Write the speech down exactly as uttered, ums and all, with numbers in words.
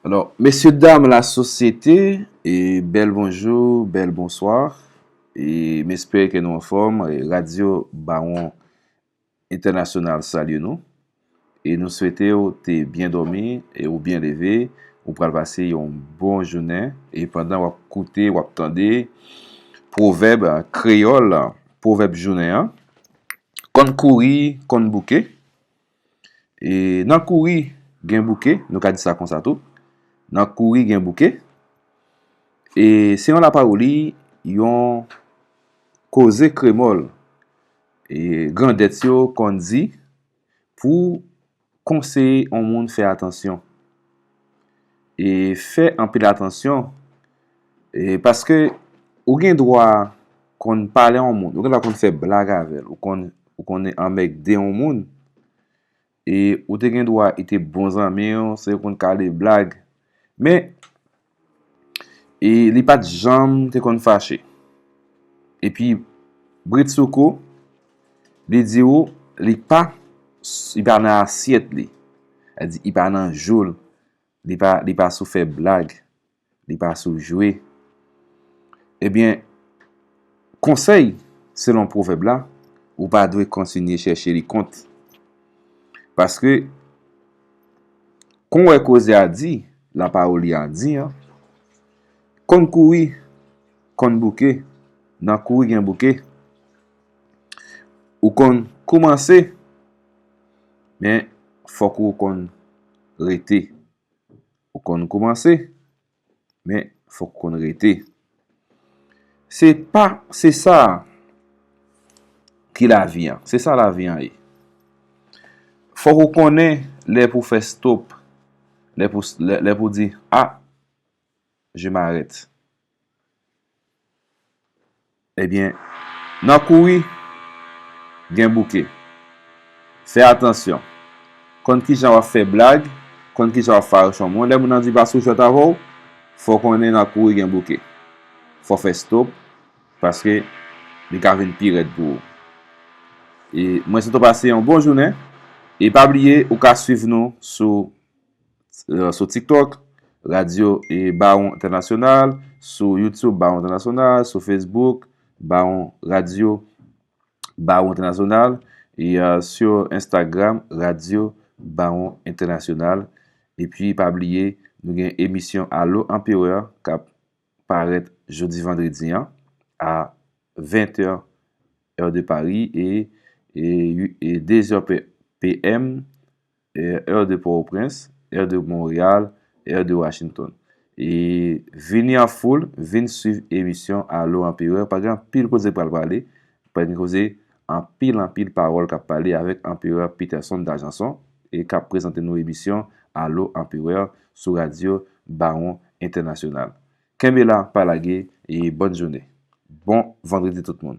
Alò, mesye dam lasosyete, e bèl bonjou, bèl bonswa. E m espere ke nou anfòm. E Radyo Bawon Entènasyonal salye nou. E nou swete w te byen dòmi e ou byen leve. Ou pral pase yon bon jounen. E pandan w ap koute, w ap tande pwovèb kreyòl, pwovèb jounen an, konn kouri, konn bouke. E nan kouri gen bouke, nou ka di sa konsa tou. Nan kouri gen bouke. E se yon lapawoli, yon koze kremòl. E grandèt yo konn di pou konseye yon moun fè atansyon. E fè anpil atansyon, e paske ou gen dwa konn pale yon moun, ou gen dwa konn fè blag avè l, ou konn, ou konn anmègde yon moun, e ou te gen dwa, li te bon zanmi w, se konn kale blag. Men, e li pa t janm te konn fache. Epi, britsoukou, li di w, li pa, li pa nan asyèt li. Sa di, li pa nan jou l, li pa, li pa sou fè blag, li pa sou jwe. Ebyen, konsèy, selon pwovèb la, ou pa dwe kontinye chèche li kont. Paske, kon w wè koze a di, lapawoli a di, an, konn kouri, konn bouke, nan kouri gen bouke, ou konn koumanse, men fòk ou konn rete. Ou konn koumanse, men fòk ou konn rete. Se pa, se sa ki lavi an. Se sa lavi an ye. Fòk ou konnen lè pou fè stop, lè pou, lè, lè pou di, ah, je m'arrête. Ebyen, nan kouri, gen bouke. Fè atansyon. Konn kijan w ap fè blag, konn kijan w ap fache yon moun. Lè moun nan di pa sou jwèt avè w, fò w konnen nan kouri gen bouke. Fò w fè stop, paske li ka vin pi rèd pou ou. E mwen swete w pase yon bon jounen. E pa bliye, ou ka swiv nou sou, eh, sou TikTok, Radyo, eh, Bawon Entènasyonal, sou YouTube Bawon Entènasyonal, sou Facebook Bawon Radyo Bawon Entènasyonal, e, eh, sou Instagram Radyo Bawon Entènasyonal. Epi pa bliye, nou gen emisyon Alo Anperè k ap parèt jodi vandredi an a ven tè, heure de Paris, e, e, e de zè P M, eh, heure de Port-au-Prince, heure de Montréal, heure de Washington. E vini an foul, vin swiv emisyon Alo Anperè. Pa gen anpil koze k pral pale, pa gen koze, anpil, anpil pawòl k ap pale avèk Anperè Peterson Dajanson, e k ap prezante nou emisyon Alo Anperè sou Radyo Bawon Entènasyonal. Kenbe la, pa lage, e bòn jounen. Bon vandredi tout moun.